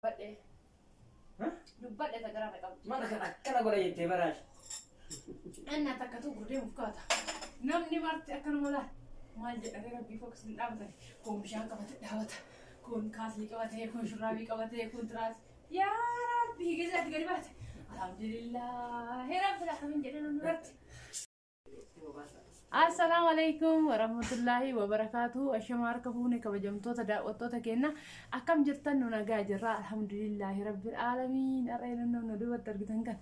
Dubbadhe. Dubbadhe ta garaa na qabdu. Mana kan akkana godha jettee baraash. Anna takka tu gurdeemuuf kaata. Namni marti akkanuma laal. Maal jedhanii rabbii fokkis hin dhaabatan. Kun bishaan qabate dhaabata. Kun kaaslii qabate, kun shurraabii qabate, kun tiraas. Yaa rabbii geessaatti gadi baate. Alhamdulillah. Rabbil alamin jedhee namni marti. Assalaamu alaikum warahmatullaahi wabarakaatu. Ashama harka fuune kabajamtoota daawwattoota keenya akkam jirtan? Nu nagaa jirra, alhamdulillaahi rabbil aalamiin. Har'a naannoo nu duubatti argitan kan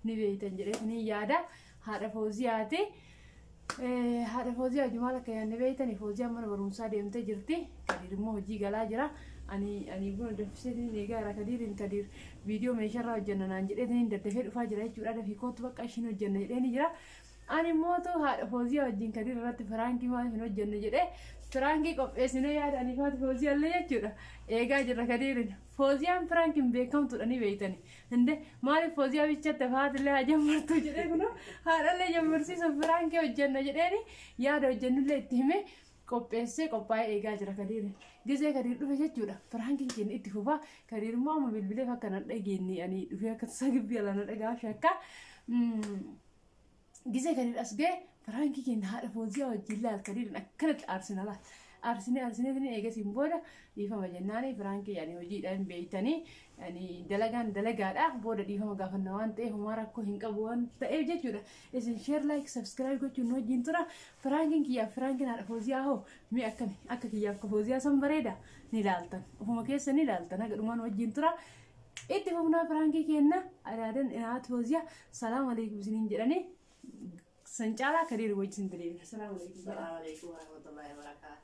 ni beeytan jedhee ni yaada. Haadha Fooziyaati. Haadha Fooziyaa jumaal akka yaadne beeytani, Fooziyaan mana barumsaa deemtee jirti. Kadiir immoo hojii galaa jira. Ani buna danfisee eegaa jira Kadiirin. Kadiir viidiyoo meeshaarraa hojjenna naan jedhee daddafee dhufaa jira jechuudha. Dafii kootu, bakka ishiin hojjenna jedhee ni jira. Ani mootu haadha Fooziyaa wajjin Kadiir irratti prankii maaliif hin hojjennu jedhee prankii qopheessinee yaada ani faati Fooziyaa illee jechuudha. Eegaa jirra Kadiirin. Fooziyaan prankiin beekamtuudha ni beeytani. Inde maaliif Fooziyaa bichatte faatillee haa jammartu jedhee, kunoo haadhallee jammarsiisuuf prankii hojjenna jedheeni yaada hojjennullee itti himee qopheessee qophaa'ee eegaa jira Kadiirin. Gizee Kadiir dhufe jechuudha. Prankiin keenya itti fufaa. Kadiir immoo amma bilbileef akka nan dhageenye, ani dhufee akka tasaa gibbii ala na dhagaa shakka. Gizee Kadiir as ga'e prankii keenya haadha Fooziyaa wajjin laal Kadiirin akkanatti aarsina laal. Aarsinee aarsinee eegasiin booda dhiifama jennaani. Prankii yani hojiidhaan beeytanii, yani dalagaan dalagaadha, booda dhiifama gaafanna waan ta'eef homaa rakkoo hin qabu waan ta'eef jechuudha. Isin share, like, subscribe gochuun nu wajjin tura. Prankiin kiyyaaf prankiin haadha Fooziyaa hoo mi akkami? Akka kiyyaaf ka Fooziyaa san bareeda ni ilaaltan. Ofuma keessa ni ilaaltan, haga dhumaan wajjin tura. Itti fufnaa prankii kenna. Adaadan haati Fooziyaa salaam alaikum isiniin jedhanii san caalaa Kadiir wajjin deebina. Salaam alaikum. Assalamu alaikum warahmatullahi wabarakatuh.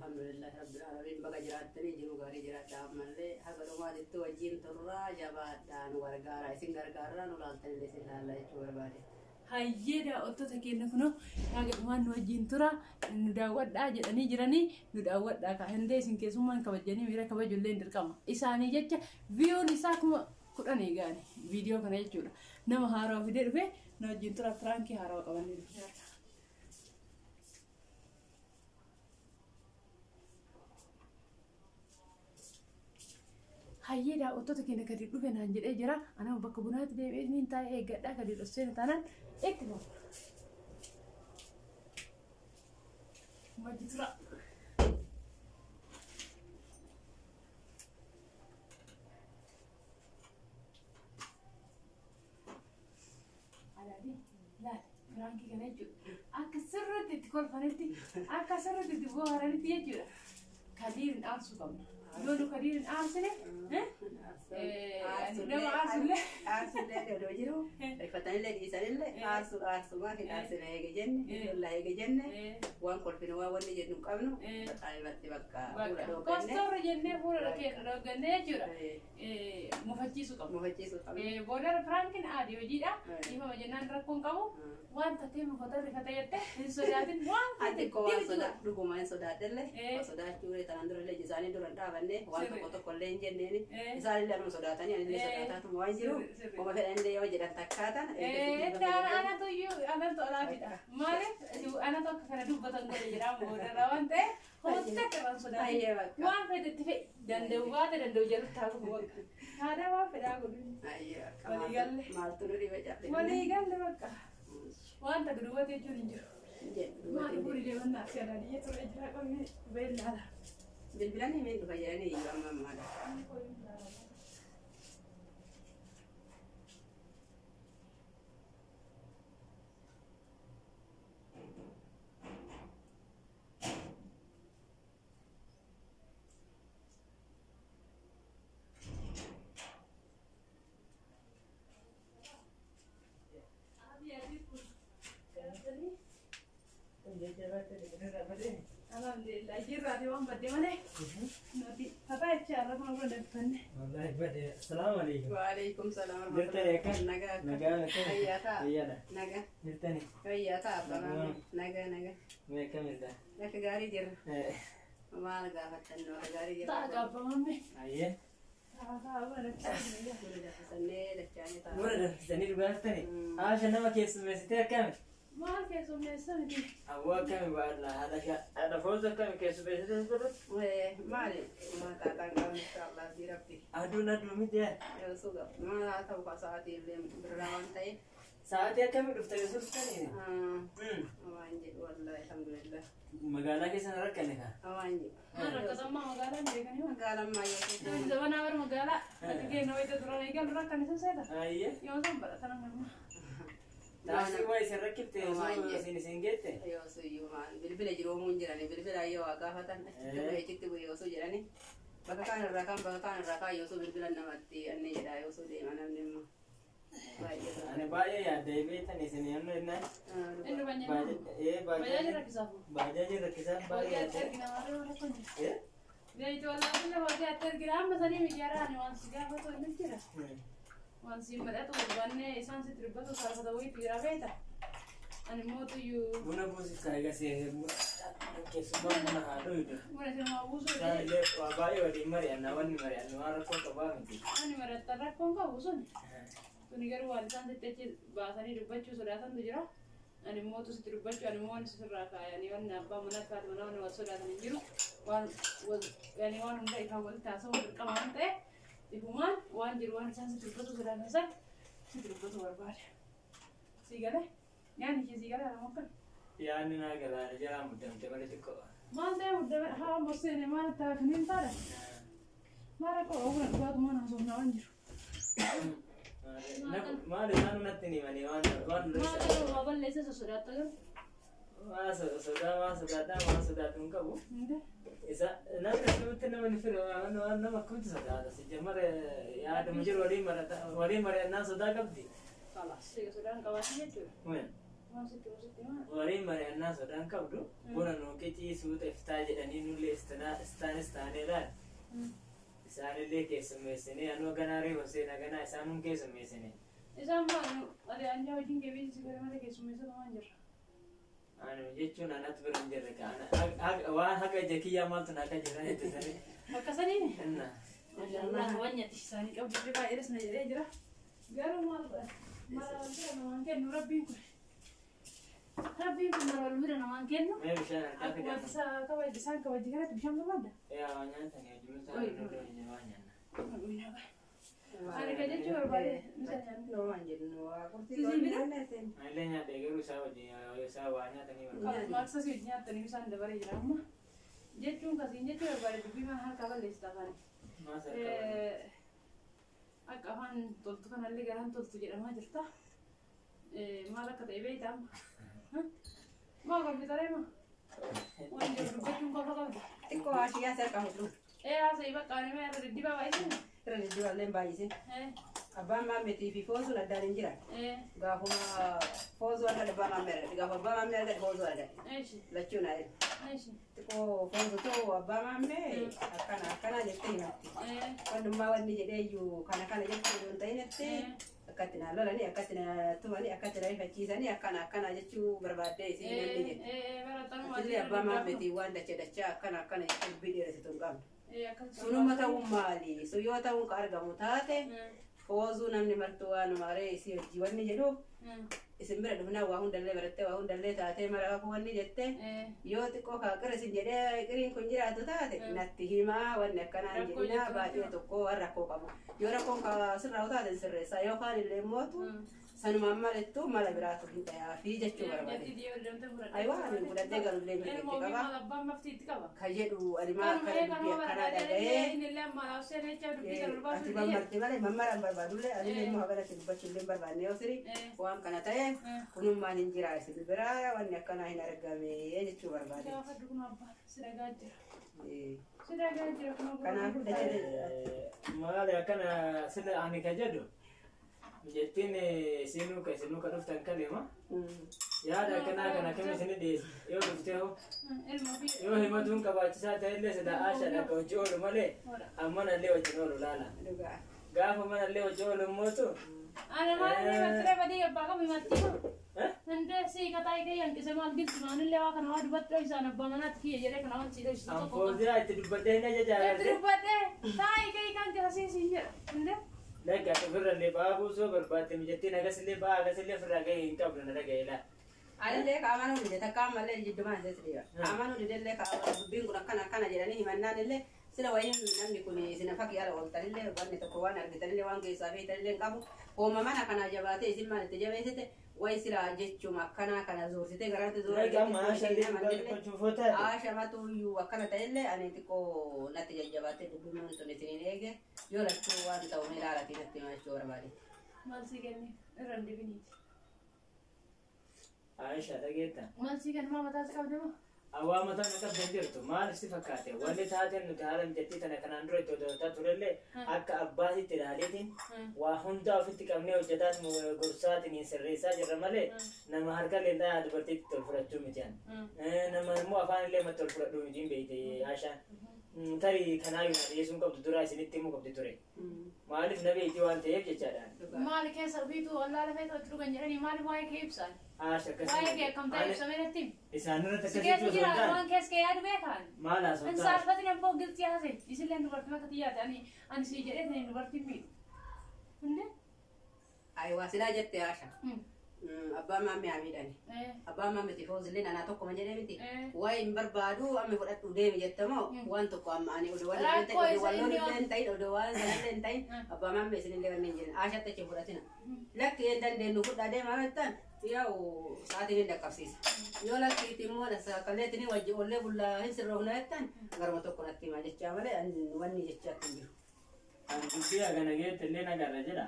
Alhamdulillahi rabbil alamin, baga jiraattanii jiru gaarii jiraadha. Ammallee haga dhumaatitti wajjin turraa, jabaadhaa, nu gargaara, isin gargaarraa, nu laaltanillee isin laalla jechuu barbaade. Hayyee daawwattoota keenya, kunoo haga dhumaan nu wajjin tura, nu daawwadhaa jedhanii jiranii, nu daawwadhaa kaa hindee isin keessummaan kabajanii miira kabajullee hin dirqama isaanii jecha. Viewn isaa 10,000 eegaani viidiyoo kana jechuudha. Nama haarawaa fidee dhufe, nu wajjin tura, prankii haarawaa qabannee dhufe. Hayyee daawwattoota keenya, gadi dhufe naan jedhee jira. Anama bakka bunaatti deebi'ee niin taa'ee eeggadhaa, gadi dhossee taanaan itti fufa. Wajji tura. Alaadii laal prankii kana jechuudha. Akka sirriitti itti kolfanitti, akka sirriitti itti bohaaranitti jechuudha. Kadiirin aarsuu qabna. Yoo nu Kadiirin aarsine nama aarsullee. Aarsullee odoo jiru rifatanillee dhiisanillee aarsuu aarsumaa hin aarsine eege jenne, lolla eege jenne, waan kolfinu waan wanni jennu hin qabnu xaayibatti bakka fuula dhoogganne. Kostorra jennee fuula keenya dhoogganne jechuudha. Mufachiisuu qabna. Mufachiisuu qabnu. Booda prankiin aadii hojiidha. Dhiifama jennaan rakkoon qabu. Waan tattee mufata rifata jettee hin sodaatin waan Ati koo waan sodaa dhuguma hin sodaadhellee, waan sodaachuu tanaan durallee isaanii dura hin dhaabanne, waan tokko tokko illee hin jenneeni, isaanillee anuma sodaatanii anillee sodaataatuma waan jiru oma fedhanillee yoo jedhan takkaatan. Anatu iyyuu anatu alaafidha. Maaliif anatu akka kana dubbatan godhe jedhaa boodarra waan ta'eef homatti akka irraan sodaatin. Waan fedhe itti fe'i, danda'u baate danda'u jalatti haa kufu, bakka. Haadha waan fedhaa godhu. Waliigalle. Maaltu nu dhiba cabbe. Waliigalle bakka. Waan takka dubbate jechuun hin jiru. Maal guri deemannaa si adaadiyya ture jira qabne beellaala. Bilbilanii miin dhufa jedhanii iyyuu amma ammaadha. Alhamdulillah, jirraati waan badde malee nuti fataa jecha irra kun buna danfanne. Wallahi bade. Assalaamu alaikum. Waalaikum salaam. Jirtani akka? Nagaa. Nagaa akkam? Fayyaa ta'a. Fayyaadha. Nagaa. Jirtani? Fayyaa ta'a abbaa maamii. Nagaa nagaa. Mee akkamidha? Akka gaarii jirra. Maal gaafattan, nu akka gaarii jirra. Ta'a gaabbamame. Ayyee. Ta'a ta'a, buna danfisanii. Buna danfisannee dachaanii ta'a. Buna danfisanii dhugaartani? Haasha nama keessummeessitee akkami? Maal keessummeessa miti? Awwa akkami baadha haadha foos akkami keessummeessite godhatu? Maali? Maataa qabnu inshallah fi rabbi. Aduun aduu miti yaa. Yoo suga. Maal haa ta'u ka sa'aatii illee birraa waan ta'eef. Sa'aatii akkamii dhufte Yesuus kanii? Waan jedhu wallahi alhamdulillah. Magaalaa keessa na rakkane kaa. Waan jedhu. Maal rakkatammaa magaalaa hin beekanii waan. Magaalaan maayyoo keessa. Zabanaa bara magaalaa ati keenya wayita duraan eegalu rakkan isa seeta. Ayyee. Yoo san badhatan amma. Taaksii waa isin rakkifte osoo isin isin geette? Yoo suyyuu maal bilbila jiroomuun jirani bilbila yoo waa gaafatan achitti bu'ee achitti bu'ee osoo jedhani bakka kaan irraa kaan bakka kaan irraa kaan yoo suu bilbila namatti anni jedha yoo suu deema namni immoo. Baay'ee Ani baay'ee yaadda beektan isin yemmuu jennaan. Inni banyana. Bajaajii rakkisaafu. Bajaajii rakkisaaf baay'ee Hojii atti yaadda. argina maal rakkoon jira. Beeytu wallaahi hojii atti argina amma sanii miti yaraa waan si gaafatu inni jira. Waan si madhatu barbaannee isaan sitti dubbatu saarfata wayiitu jira beekta. Ani mootuyyuu Buna buusif kan egasee keessumaa buna haa dhuydu. buna sinumaa buusuu Isaan illee waa baay'ee waliin mari'anna wanni mari'annu waan rakkoo qabaa miti. Ani marattan rakkoon qabu sun. Tuni garuu waan isaan sitti achi baasanii dubbachuu sodaatantu jira. Ani mootu sitti dubbachuu ani immoo waan sirraa kaayanii waan abbaa manaa fi haadha manaa waan wal sodaatan hin jiru. Waan yani waan hunda ifaan walitti haasa'uun dirqama waan ta'e ifumaan waan jiru waan isaan sitti dubbatu sodaatan san sitti dubbatu barbaada. Sii galee? Nyaanni ishee sii galee haala akkan. Yaadni naa galaana jalaa muddamte malee xiqqoo. Maal ta'e muddame haa mosseene maal ta'a hin ta'a. Maal rakkoo oguna dhugaatu waan haasofnaa waan jiru. Maal isaan natti hin himanii waan waan Maal ta'e waa balleessa sosodaattu garuu. Waa sodaa waan sodaadhaa waan sodaatu hin qabu. Isa namni akkamitti nama ni filu waan nama akkamitti sodaata si jammara yaaduma jiru waliin marata waliin mari'annaan sodaa qabdi. Siga sodaan qabaatan jechuudha. Waan sitti sitti himaa. Waliin mari'annaan sodaan qabdu buna nuu qicii suuta iftaa jedhanii nullee istaanis taanee laal. Isaanillee keessummeessinee anuu ganaa reefa seena ganaa isaanuun keessummeessinee. Isaan maal ati anjaa hojiin kee beeksisi godhe malee keessummeessatu waan jirra. Ani jechuun anatu bira hin jirre ka waan haqa ija kiyyaa maaltu na akka jiran itti sanii. Bakka saniini. Inna. Mashallah waan nyaatti isaanii qabdu baay'ees na jedhee jira. Garuu maal godha? Mara wal bira namaan kennu rabbiin kun. Rabbiin kun mara wal bira namaan kennu. Mee bishaan harkaa Akkuma fidan. isa kabaji isaan kabaji kanatti bishaan barbaadda. Yaa waan nyaatanii hojii isaa waan nyaanna. Ani ka jechuu barbaade misa nyaannu. Waan jedhu waa qurxii Sisi bira? Anillee nyaadha garuu isaa wajjin isaa waa nyaatanii barbaada. Maksas hojii nyaatanii bishaan dabaree jira amma. Jechuun kasiin jechuu barbaade dubbii mana harkaa balleessita afaani. Maas harka balleessa. Akka afaan toltu kanallee garaan toltu jedhamaa jirta. Maal akka ta'e beektaa amma? Maal kompiitara hima? Waan jiru dubbachuun qofa qabdi. Xiqqoo haashiyyaa sarka fudhu. Haasa'ii bakka ani mee irra diddibaa baay'isin. Irra diddiballee hin baay'isin. Abbaan maammeetii fi foozuun addaan hin jiran. Gaafuma foozuu argate abbaa maammee argate. Gaafa abbaa maammee argate foozuu argate. Lachuun argate. Xiqqoo foozutu abbaa maammee akkana akkana jettee himatti. Wannummaa wanni jedhee iyyuu kana kana jechuu hin ta'inetti akkatti na lolanii akkatti na tumanii akkatti na rifachiisanii akkana akkana jechuu barbaaddee isiin namni jedhe. Achillee abbaa maammeetii waan dachee dachaa akkana akkana jechuu dubbii dheeressitu hin qabdu. Sunuma ta'uun maali? Sun yoo ta'uun ka argamu taate foozuu namni martuu waanuma aree isii hojii wanni jedhuuf isin bira dhufnaa waa hundallee barattee waa hundallee taatee mara kakuu wanni jette yoo xiqqoo kaa qira isin jedhee qiriin kun jiraatu taate natti himaa wanni akkanaa hin jedhinaa baay'ee tokko waan rakkoo qabu yoo rakkoon kaa sirraa taate sirreessaa yookaan illee mootu sanumaan malettuu mala biraatu hin dhayaafii jechuu barbaade. Ayiwaa ani fudhadhee galullee mirga itti qaba. Ka jedhu ani maa akkana dubbii akkanaa dhaga'ee ati mammarte malee mammaraan barbaadullee anillee immoo haganatti dubbachuullee hin barbaanne yoo siri waan kana ta'e kunummaan hin jira isin biraa wanni akkanaa hin argame jechuu barbaade. Kanaafuu dachee Maali akkana sila ani ka jedhu jettiin isinuu ka isinuu ka dhuftan kalima yaada akkanaa kana akkami isini dhiyeesse yoo dhuftee hoo yoo himatuun qabaachisaa ta'ellee sida aashaadha akka hojii oolu malee ammanallee wajjin oolu laala. Dhugaa. Gaafa manallee hojii oolu immootu Ana maal inni mattire badii abbaa qabu himatti. Hinde si kataa kee hanqise maal gilti maanillee waa kana waa dubbatti dhoksaan abbaa manaatti kiyya jedhee kana waan si dhoksisu tokko. Anfooziyaa itti dubbadhee hin ajaja Itti agarte. dubbadhee taa'ii kee kan jira siin siin jedha. Hinde Lakka ofirrallee ba'aa buusuu barbaadde mijattiin agasillee ba'aa agasillee ofirraa gahee hin qabdu na dhaga'e laa. Anillee ka amanuu dide takka ammallee jiddumaan illee sirriidha. Amanuu didellee ka dubbiin kun akkana akkana jedhanii himannaan illee sila wayiin namni kun isin fakkii ala ooltanillee wanni tokko waan argitanillee waan keessaa feetanillee hin qabu. Hooma mana kana jabaatee isin maal itti jabeessite wayi sila jechuma akkanaa kana zoorsitee garaatti zoora. Like amma Aashaan dhugaa dubbachuuf yoo taate. Aashamatu iyyuu akkana ta'ellee ani xiqqoo natti jajjabaatee dubbiin tun isiniin eege yoo lachuu waan ta'u mee ilaalatii natti himachuu barbaade. Maal sii kenne irra hin dibiniiti. Aisha dhageetta. Maal sii kennu maa mataa si qabde moo? Awwaa mataa na qabdan jirtu maal si fakkaate wanni taateen nuti haala mijattii tana kanaan dura itti hojjetaa turellee akka abbaasitti ilaaleetiin waa hundaa ofitti qabnee hojjetaas gorsaatiin sirreessaa jirra malee nama harka leendaa dubartiitti ol fudhachuu miti ani. Nama immoo afaan illee matti ol fudhachuu miti hin beekte Aishaan. Tarii kanaayyuu na dhiyeessuun qabdu dura isinitti himuu qabdi ture. Maaliif na beekti waan ta'eef jechaadhaan. Maal keessa ofiitu wallaala feetu itti dhugan jedhanii maaliif waa'ee kee ibsan? Aasha Waa'ee kee akkam ta'e akkasii. ibsamee natti himi. Isaan irratti Si akkasii keessa osoo hin jira taane waan keessa kee yaadu beekan. maal Hin haasoftaa? saalfatin abboo gilxii haase. Isillee dubartii akka xiyyaate ani ani sii jedhee tani dubartiin miidhu. Hundee? Ayiwaa silaa jette Aasha. Abbaan maammee haa miidhani. Abbaan maammee tifoozillee anaa tokkoma jedhee miti. Wayi hin barbaadu amma fudhadhu deemi jettamoo waan tokko amma ani oduu waan Rakkoo illee isa waan inni illee hin ta'in oduu waan sanallee hin ta'in abbaan maammee isinillee kanneen jiran Aashaatti achi fudhatina. Lakki hin dandeenyu fudhaa deemaa jettan yaa'u sa'aatiin hin dhaqqabsiisa. Yoo lakkiitti immoo kalleetiin wajji ollee bullaa hin sirroofna jettan garuma tokko natti hima jechaa malee wanni jechaatti hin jiru. Ani dubbii hagana geette illee nagarra jedha.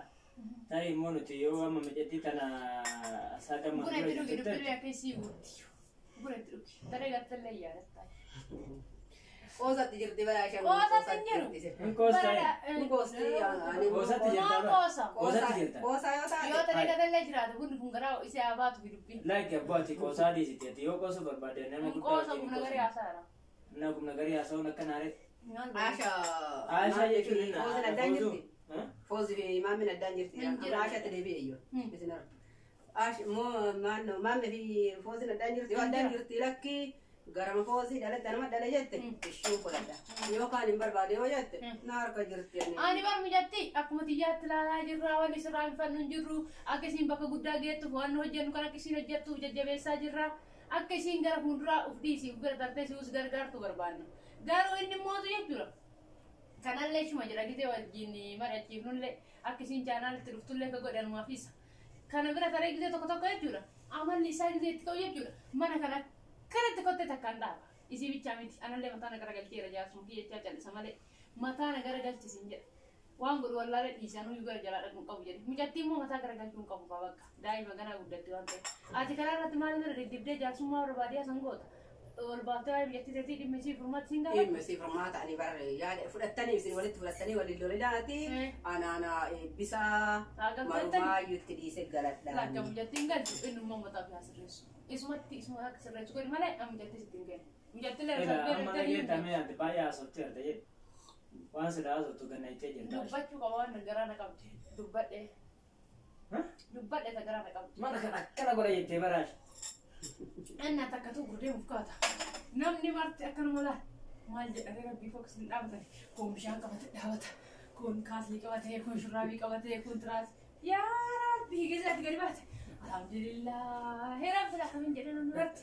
Tarii immoo nuti yoo amma mijattii tana saagama Buna itti dhugi dubbii akka isii guutti. Buna itti dhugi. Taree gartallee yaadatta. Qoosatti jirti bara Aashaan. Qoosatti hin jiru. Hin qoostaa. Hin qoosti. Qoosatti jirta Maa bara. qoosa? Qoosatti jirta. Qoosaa yoo taate. Yoo taree gartallee jiraate bunni kun garaa isii haa baatu fi dubbiin. Like abbaa ati qoosaa dhiisiti ati yoo qoosa barbaadde nama Kun guddaa qoosa wajjin humna garii qoosa. haasaara. Nama humna garii haasa'uun akka naaretti. Aasha. Aashaa jechuun inni Foozin addaan jirti. haadha. Foozi fi maammin addaan jirti. Hin jiran. Aashaatti deebi'e iyyuu. Hmm. Isin arga. Aash moo maanno maamme fi foozin addaan jirti. Yoo addaan jirti lakki garama foozii dhalatti anuma dhale jette ishiin fudhadha. Yookaan hin barbaade yoo jette na harka jirti. Ani bar mijatti akkuma xiyyaatti ilaalaa jirra wanni sirraa hin fannu hin jirru akka isiin bakka guddaa geettuuf waan nu hojjennu kan akka isiin hojjettuuf jajjabeessaa jirra akka isiin gara fuulduraa uf dhiisii uf bira tartee si'us gargaartu barbaanna garuu inni mootu jechuudha. Kanallee ishuma jira gitee wajjin mari'achiifnullee akka isiin chaanaalitti dhuftullee akka godhanumaaf isa. Kana bira taree gitee tokko tokko jechuudha. Amalli isaa gitee itti ka'u jechuudha. Mana kana akkanatti kottee takkaan dhaaba. Isii bichaa miti anallee mataa na garagalcheera jaarsuma kiyya jechaa callisa malee mataa na garagalchisiin jedha. Waan godhu wallaalee dhiisaan huyyuu gara jalaa dhaquu hin qabu jedhe. Mucattii immoo mataa garagalchuu hin qabu faa bakka. Daa'ima ganaa guddatti waan ta'eef. Ati karaa irratti maal irra diddibdee jaarsummaa barbaadee asan goota. Ol baaftee waa'ee biyyattii teetii dhimma isii furmaatti siin gaafatu. Dhimma isii furmaata ani barre yaada fudhattanii isin walitti fudhattanii waliin lolinaati. Anaana eebbisaa Saagam marumaa iyyuutti dhiisee galadhaan. Lakka mucattiin galchu innummaa mataa ofii haa sirreessu. Isumatti isuma akka sirreessu godhi malee amma mucattii sitti hin kennu. Mucattii illee Ila amma irra dhageetta mee ati baay'ee haasofte jirta jedhe. Waan sila haasoftu ganna jettee jirta. Dubbachuu qaba waan garaa na qabde. Dubbadhe. Dubbadhe ta garaa na qabde. Mana kana akkana godha jettee baraash. Anna takka tu gurdee kaata. Namni marti akkanuma laal. Maal jedhanii rabbii fokus hin dhaabatan. Kun bishaan qabate dhaabata. Kun kaaslii qabatee, kun shurraabii qabatee, kun tiraas. Yaa rabbii keessatti gadi baate. Alhamdulillah. Rabbi alamin jedhee namni marti.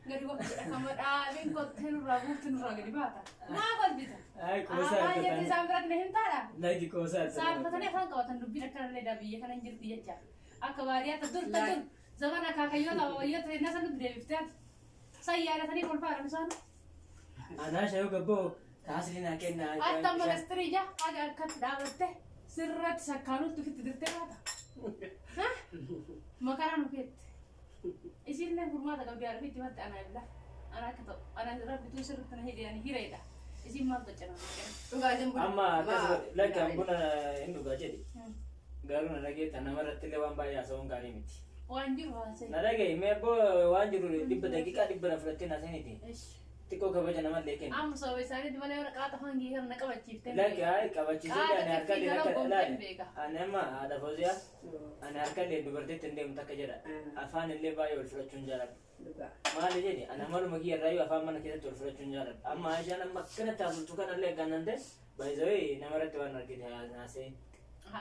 Gadi bakka jedha kama dhaabeen kottee nurraa guutuu nurraa gadi baata. Naa kolfita. Ay qoosaa Afaan jettee jirta. isaan biratti na himtaadha. Like qoosaa jirta. Saalfatanii afaan qabatan dubbiin akkanallee daa biyya kana hin jirti jecha. Akka baadiyyaatti dur ta dur zamana akaakayyoota ababayyoota hennaa san nutti deebiftee ati. San yaadatanii kolfaadhaan isaan. Anaa shayoo gabboo kaasli naa kenna. Atta amma gastirii ija haga akkatti dhaabatte sirratti sakkaanutti ofitti dirtee baata. Makaraa nu keette. Isiillee furmaata qabdi haadha ofiitti matte ana ibla. Ana akka ta'u ana rabbituu sirritti na hidhe ani hireedha. Isiin maal toccanaa? Dhugaa isin buna. Amma akkas like buna hin dhugaa jedhe. Garuu na dhageetta namarratti illee waan baay'ee haasa'uun gaarii miti. Waan jiru haasa'e. Na dhagaye mee abboo waan jiru dhibba daqiiqaa dhibba na fudhattee na seeniti. Xiqqoo kabaja namallee kenna. Amma sababa isaaniitti malee warra qaata afaan kee kana na qabachiiftee. Like ay kabachiisee Qaata ani harka xiqqii illee gara akka gombeen laale. beeka. Ani amma haadha Fooziyaa ani harka illee dubartiitti hin deemu takka jedha. Afaan illee baay'ee ol fudhachuun jaaladha. Dhugaa. Maali jedhi ani amaluma kiyya irraayyuu afaan mana keessatti ol fudhachuun jaaladha. Amma Aishaan amma akkanatti haasoftu kanallee gannan ta'e baay'ee namarratti waan argite haasa'e.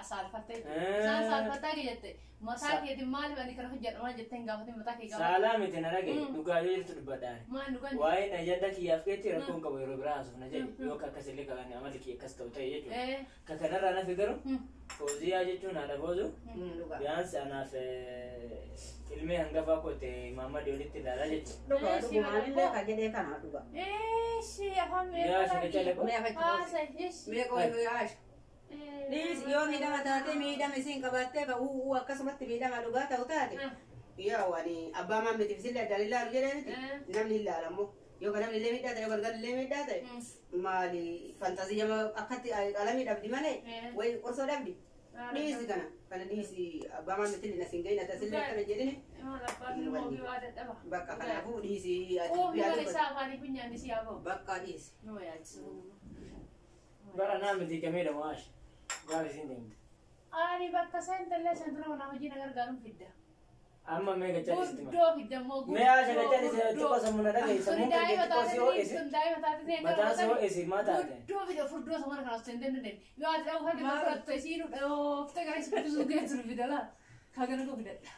Saalfattee. Isaan saalfattaa kee jette. Mataa keetiin maaliif ani kana hojjedha maal jettee hin gaafatin mataa kee gaafate. Saalaa miti na dhagaye, dhugaa yoo jirtu dubbadhaan. Maal dhugan? Waa'een ajanda kiyyaaf keetti rakkoon qabu yeroo biraa haasofna jedhe, yoo akka akkasillee kan amalli kiyya akkas ta'u ta'e jechuudha. Ka kanarraa nafi garuu Fooziyaa jechuun haadha Foozu Dhugaa. Biyaansi anaaf ilmee hangafaa koote Maammadii olitti ilaalaa jechuudha. Dhugaa dhugumaanillee kan jedhee kana dhugaa. Eeshi afaan Yaa shaqacha Mee afachi Haasa eeshi. Mee qoy haasha. Dhiis yoo miidhama taate miidhama isiin qabaattee ka uu akkasumatti miidhama dhugaa ta'u taate. Yaa waan abbaa maamitiif isillee addaan ilaalu jedhee miti. Namni hin ilaalamu. Yoo namni illee miidhaa ta'e, yoo galgalli illee miidhaa ta'e, maali fantaziyyaa akkatti qalamii dhabdi malee wayi qorsoo dhabdi. Dhiisi kana kana dhiisi, abbaa maamitiin hin asin gahin asillee akkana jedhini. Maal abbaan ilmoo ofii waa dadhaba. Bakka kanaafuu dhiisi. Oofni bara isaa afaanii funyaanni si haa ba'u. Bakka dhiisi. Nama yaachisa. Bara naa miti gameedha mo'aash. Gaafa isiin deemte. Ani bakka seentallee seentura manaa hojii na gargaaruun fidda. Amma mee gachaa dhiisitti ma. Guddoo fidda immoo. Mee haasha gachaa dhiisi, xiqqoo sammuu na dhagaye, Suni sammuun kan daa'ima xiqqoo si taate ho'ise. sun daa'ima taate. Mataan si ho'ise maa taate? Guddoo fida, furdoo samana kana osoo hin dandeenye. Yoo ati dhabu harka fudhatte isiin dhooftee gara isii fudhatu geessu fida laa. Kaagana koo fidadha.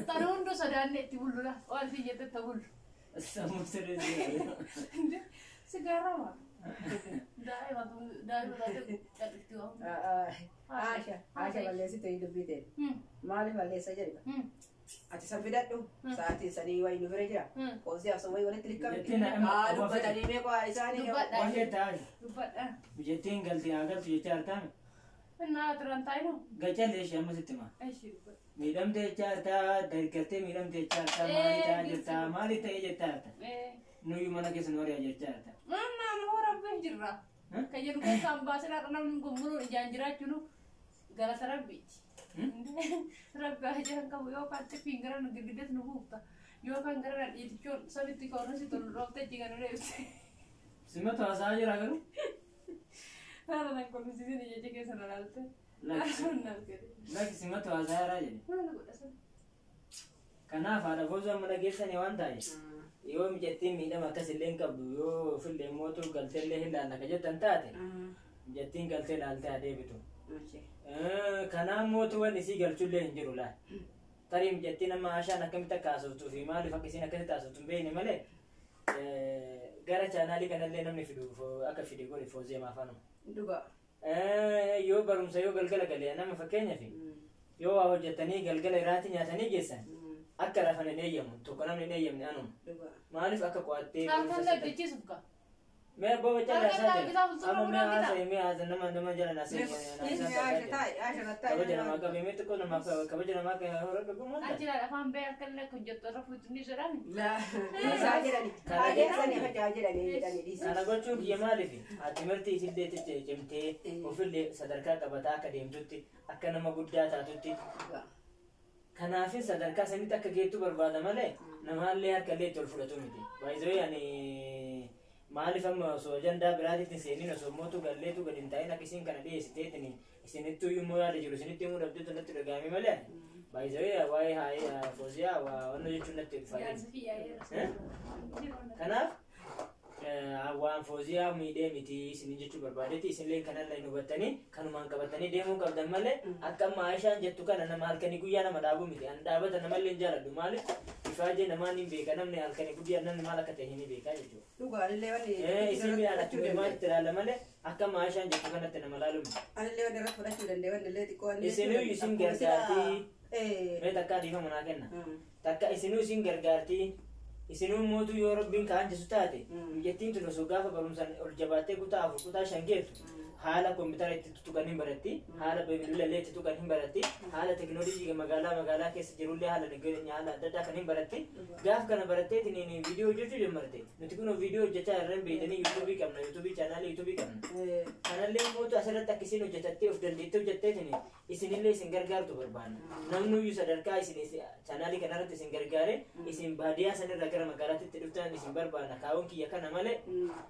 Tana hunduu sodaanne itti bullu laa. Waan isin jette itti bullu. Sammuu sirrii. Si gaarama. Daa'ima daa'ima taate callisti waan. Haasha haasha, balleessitu hin dubbii ta'e. Maaliif balleessa jedhe? Ati san fidadhu. Sa'aatiin sanii wayi nu bira jira. Qoosii sun wayi walitti liqqamti. Jettiin Haa dubbatanii mee qo'aa isaanii. Dubbadha. Waan jette haasha. Dubbadha. Biyyattiin galti haa galtu jechaa hartaame. Innaa turan taa'inu. Gachallee ishee amma sitti maa. Eshi dubbadha. Miidhamte jechaa hartaa, dargattee miidhamte jechaa hartaa, maali ta'aa jirtaa, maali ta'ee jechaa harta. Nuyyuu mana keessa nu ari'a jechaa harta. Mamma nu rabbiin jirra. Kan jedhu keessaan baasinaa namni kun muluun ijaan jiraachuun galata rabbiiti. Rabbi ajaan qabu yookaan xiffiin gara nu girgiddees nu buufta. Yookaan gara na dhiitichoon samitti koornisi tolu dhooftee jiga nu deebiste. Simatu haasa'aa jira garuu. Haala nan kolfisiisin ija keessa na laalte. Lakki, simatu haasa'aa jira jedhe. Maal godha sana? Kanaaf haadha Foozuu amma dhageessanii waan ta'e. Yoo mijattiin miidhama akkasillee hin qabdu, yoo ofillee mootu galteellee hin laalla ka jettan taate, mijattiin galtee laaltee adeebitu. Kanaaf mootu wanni isii galchullee hin jiru laal. Tarii mijattiin amma Ashaan akkamitti akka haasoftuu fi maaliif akka isiin akkasitti haasoftu hin beekne malee, gara chaanaalii kanallee namni fidu akka fide godhe Foozee maafaanuma. Dhugaa. Yoo barumsa yoo galgala galee, nama fakkeenyaaf yoo waa hojjetanii galgala irraatti nyaatanii geessan, akka rafan hin eeyyamu tokko namni hin eeyyamne anuma. Dhugaa. Maaliif akka qo'attee Halkan laggachisuuf ka. Mee abbaa bachaa Halkan naasaa jira. laaggisaa bultuu Amma mee bulaa haasa'e, mee haasa'e, nama jala naasa'e. Haasha taa'e haasha taa'e. Kabaja namaa qabe, mee xiqqoo namaa kabaja namaa horadhu maal Achi afaan bee akka illee akka hojjettu irra fuutu ni jedhani. Isaa jedhani. Haa jedhani haa jedhani jedhani dhiisi. Kana gochuun kiyya maaliif? Ati mirti isillee cimtee ofillee sadarkaa qabataa akka deemtutti, akka nama guddaa taatutti. Kanaafin sadarkaa sanitti akka geettu barbaada malee namaallee harkallee itti ol fudhatu miti. Baay'ee ani maaliif amma osoo ajandaa biraatitti seeniin, osoo mootu galleetu gadi hin taa'in akka isiin kana dhiyeessiteetiin isinittuu immoo yaada jiru isinitti himuu dhabdeetu natti dhagahame malee, baay'ee waa'ee haayee Fooziyaa waa jechuun natti ulfaate. Jaarsi fi yaa'ee. Kanaaf waan Fooziyaa miidhee miti isinin jechuu barbaadetti, isinillee kanallee hin hubattanii kanumaan qabatanii deemuu qabdan malee, akka amma Aishaan jettu kana nama halkanii guyyaa nama dhaabuu miti. An dhaabata namallee hin jaaladhu. Maaliif ifaajee namaan hin beeka, namni halkanii guyyaa namni maal akka ta'e hin beekaa jechuudha. Dhugaalillee wanni Isin mi'aan akkuma itti ilaala malee akka amma Aishaan jettu kanatti nama laalu miti. Anillee wanni irratti fudhachuu danda'e wanni illee xiqqoo wanni. Isinuu isin gargaartii. Mee takkaa dhiifama naa kenna. Takka isinuu isin gargaartii. Isinuu mootuu yoo rabbiin ka'an jisu taate, biyyattiin tun osoo gaafa barumsaan ol jabaattee kutaa 4, kutaa 5 geettu, haala koompitara itti tuttuqan hin baratti, haala bilbila illee itti tuqan hin baratti, haala teknoolojii magaalaa magaalaa keessa jirullee, haala nageenya haala adda addaa kan hin baratti. Gaaf kana baratteetiin viidiyoo hojjechuu jalqabde. Nuti kun viidiyoo hojjechaa irra hin beektanii, yuutuubii qabna, yuutuubii chaanaalii yuutuubii qabna. Kanallee mootu asirratti akka isin hojjetattee of dandeettee hojjetteetiin isinillee isin gargaartu barbaanna. Namnuyyuu sadarkaa isin chaanaalii kanarratti isin gargaare, isin baadiyyaa sanirraa gara magaalaatti dhuftan isin barbaanna. Kaawwan kiyya kana malee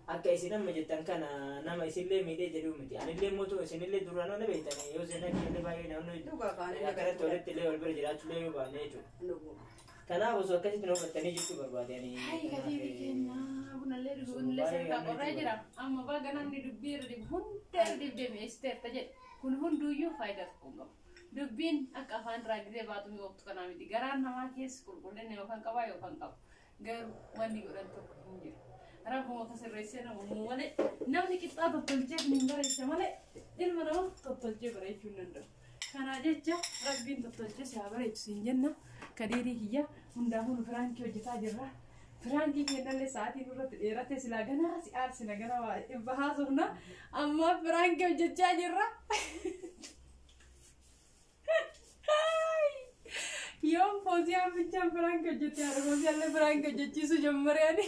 akka isin amma jettan kana nama isinillee miidhee jedhuu miti. Anillee mootu isinillee duraanoo na beektan, yoo seenaa kiyyallee baay'ee naannoo Dhugaa kaanillee akkanatti walitti illee wal bira jiraachuullee yoo baanne jechuudha. Kanaaf osoo akkasitti nu hubattanii jechuu barbaade. Hai gatii kennaa bunallee dhugu bunallee sirkaa qorree jira. Amma baga namni dubbii irra dibu hunda irra dibdee mi'eessiteerta jedhe. Kun hunduyyuu faayidaa tokko hin qabu. Dubbiin akka afaan irraa gisee baatu mi'ooftu kanaa miti. Garaan namaa keessa qulqullina yookaan qabaa yookaan qabu. Garuu wanni godhan tokko hin jiru. Rabbuma akka sirreessee nama uumuu malee namni qixxaa tottolchee hin bareecha malee ilma namaa tottolchee bareechuu hin danda'u. Kanaa jecha Rabbiin tottolchee si haa bareechu siin jenna. Kadiirii kiyya hundaafuu nu piraankii hojjetaa jirra. Piraankii kennallee sa'aatii nurratti dheerate silaa ganaa si aarsina gana waa dhibba haasofna. Amma piraankii hojjechaa jirra. Yoom Fooziyaan bichaan piraankii hojjette haadha Fooziyaallee piraankii hojjechiisuu ጀመረ ani.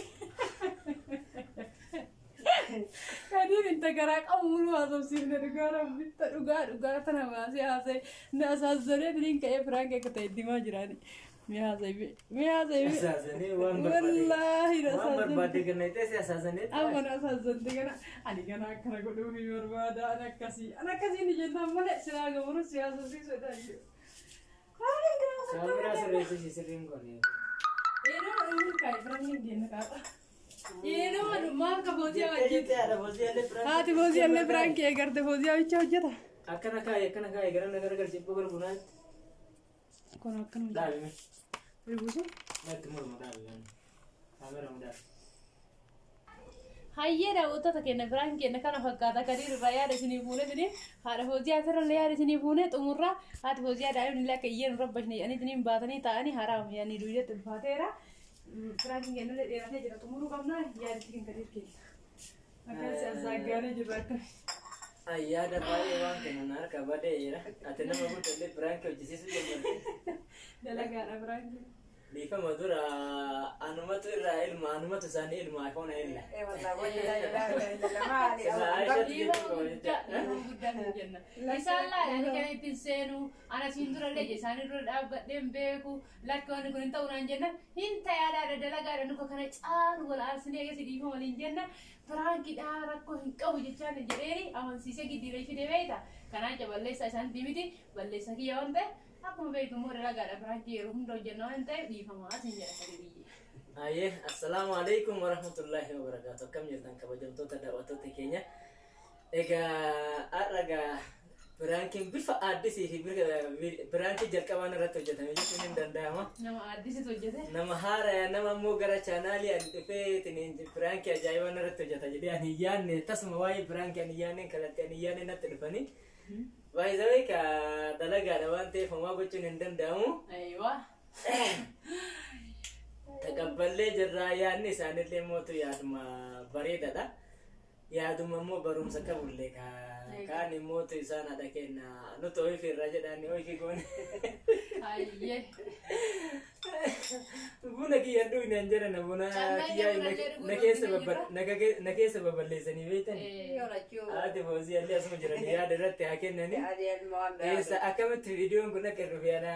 Kadiir inta garaa qabu muluu haasofsiifne dhugaa rabbitta dhugaa dhugaa tana baasee haasa'e na asaazanee diriin ka'ee piraankii akka ta'e itti himaa jiraani. Mee haasa'e mee haasa'e. Asaasanii waan barbaade. Wallaahi na Waan asaazante. barbaade kenna itee asaasanii. Amma na asaazante kana ani kana akkana godhuu ni barbaada ani akkasii ani akkasii ni jennaan malee silaa gabaru si haasofsiisuu dha. Kaameraa sirreessisi sirriin goone. Yeroo dhumin kaa'e piraankiin kenna kaata. Yeroo maal ka Fooziyaa Jettee wajjin. jettee haadha Fooziyaallee piraankii. Haati Fooziyaallee piraankii eegarte Fooziyaa bicha hojjeta. Akkana kaa'e akkana kaa'e gara na garagalchi ibboo gara bunaatti. Kun akkanuma. Dhaabime. Bilbuusu. Natti morma dhaabime. Kaameraa mu dhaabe. Hayyee daawwattoota keenya biraan keenya kana fakkaata Kadiir irraa yaada isinii fuune isinii haadha Fooziyaa asirrallee yaada isinii fuune xumurraa haati Fooziyaa daa'imni illee akka iyyee nu rabbashne jedhanii isiniin baatanii taa'anii haraam yaanii duudatti ulfaateera. Biraan keenya illee dheeratee jira xumuruu qabna yaaditti kan Kadiir keenya. Akkas assaaggaanii jirra akka. Yaada baay'ee waan kennan harka badee jira. Ati nama guddallee piraankii hojjisiisuu jalqabde. Dalagaadha biraan. Dhiifama dura anumatu irraa ilma anumatu isaanii ilma afoona illa. Dhiifama guddaa dhiifama guddaa kan jenna. Isaan laala ani kana ittiin seenu ana siin dura illee isaanii dura dhaabbadheen beeku lakki wanni kun hin ta'u naan jenna hin tayaadhaadha dalagaadha nuka kana caalu wal aarsinee eegasi dhiifama waliin jenna piraankiidhaa rakkoo hin qabu jechaan jedheeni amansiisee giddiiree fidee beeyta. Kanaan balleessaa isaanitti miti balleessa kiyya waan ta'e akkuma beektu immoo dalagaadha piraankii yeroo hunda hojjenna waan ta'eef dhiifamaa siin jedha sadii. Ayyee assalaamu alaikum warahmatullaahi wabarakaatu. Akkam jirtan kabajamtoota daawwattoota keenya. Egaa har'a egaa piraankiin bifa addisii fi piraankii jalqabaan irratti hojjetame jechuun hin danda'ama. Nama addisitu hojjete. Nama haara nama immoo gara chaanaalii ani dhufee piraankii ajaa'ibaan irratti hojjeta jedhee ani hin yaadne tasuma waa'ee piraankii ani hin yaadne kallattii ani hin yaadne natti dhufanii. Baay'ee ka dalagaadha waan ta'eef homaa gochuun hin danda'amu. Ayiwa. Taqabballee jirraa yaadni isaanillee mootu yaaduma bareedaadha. Yaaduma immoo barumsa qabullee kaan immoo isaan haadha kenna nuti ooyifii irraa jedhaan ooyifii goone. Hayyee. Buna kiyya hin dhugne hin jedhan buna kiyya na keessa baballeessanii beektan. Haati Fooziyaallee asuma jiran yaada irratti haa kennani. Eessa akkamitti viidiyoon kun akka dhufe yaada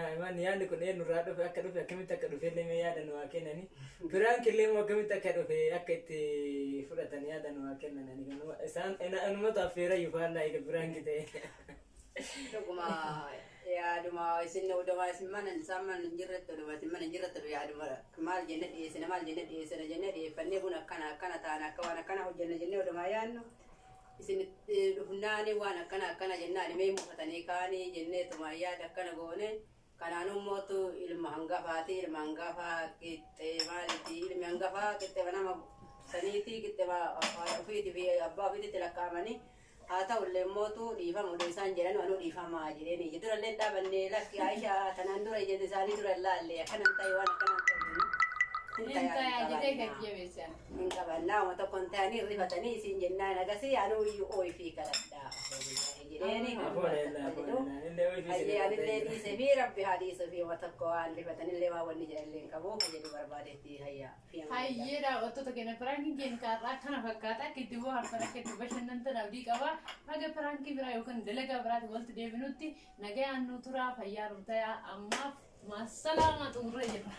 yaadni kun eenyurraa dhufe akka dhufe akkamitti akka dhufe illee yaada nu haa kennani. Piraank illee immoo akkamitti akka dhufe akka itti fudhatan yaada nu haa kennani. Isaan anumatu affeera yufaallaa eega piraank ta'e. Dhuguma yaaduma isin oduma isin mana isaan mana hin jirretti oduma isin mana hin jirretti yaaduma maal jenne dhiyeessina maal jenne dhiyeessina jenne dhiyeeffannee buna akkana akkana taana akka waan akkana hojjenna jennee oduma yaadnu isin dhufnaani waan akkana akkana jennaan mee mufatanii kaanii jennee tuma yaada akkana goone kanaanuu mootu ilma hangafaati ilma hangafaa qixxee maaliiti ilmi hangafaa qixxee nama saniiti qixxee ofiiti fi abbaa ofiititti lakkaa'amanii haa ta'ullee mootu dhiifama oduu isaan jedhan anuu dhiifamaa jedheen durallee dhaabannee lakki Aishaa tanaan dura ijjete isaanii dura laallee akkanan ta'e waan akkanan ta'e Hin tayaa jedhee gadi jabeessan. Hin qabannaa uma tokko hin ta'anii rifatanii isin jennaan agasii anuu iyyuu ooyifii kadhadhaa jedheeni. Anillee dhiisee fi rabbi haa dhiisuu fi uma tokko waan rifatanillee waan wanni jedhanillee hin qabu jedhu barbaadetti hayyaa. Hayyee daawwattoota keenya piraankiin keenya kaarraa kana fakkaata akka itti bohaartan akka itti bashannantan abdii qaba. Haga piraankii biraa yookaan dalagaa biraatti walitti deebinutti nagayaan nu turaa fayyaa nu tayaa ammaaf maassalaamaa xumurree jirra.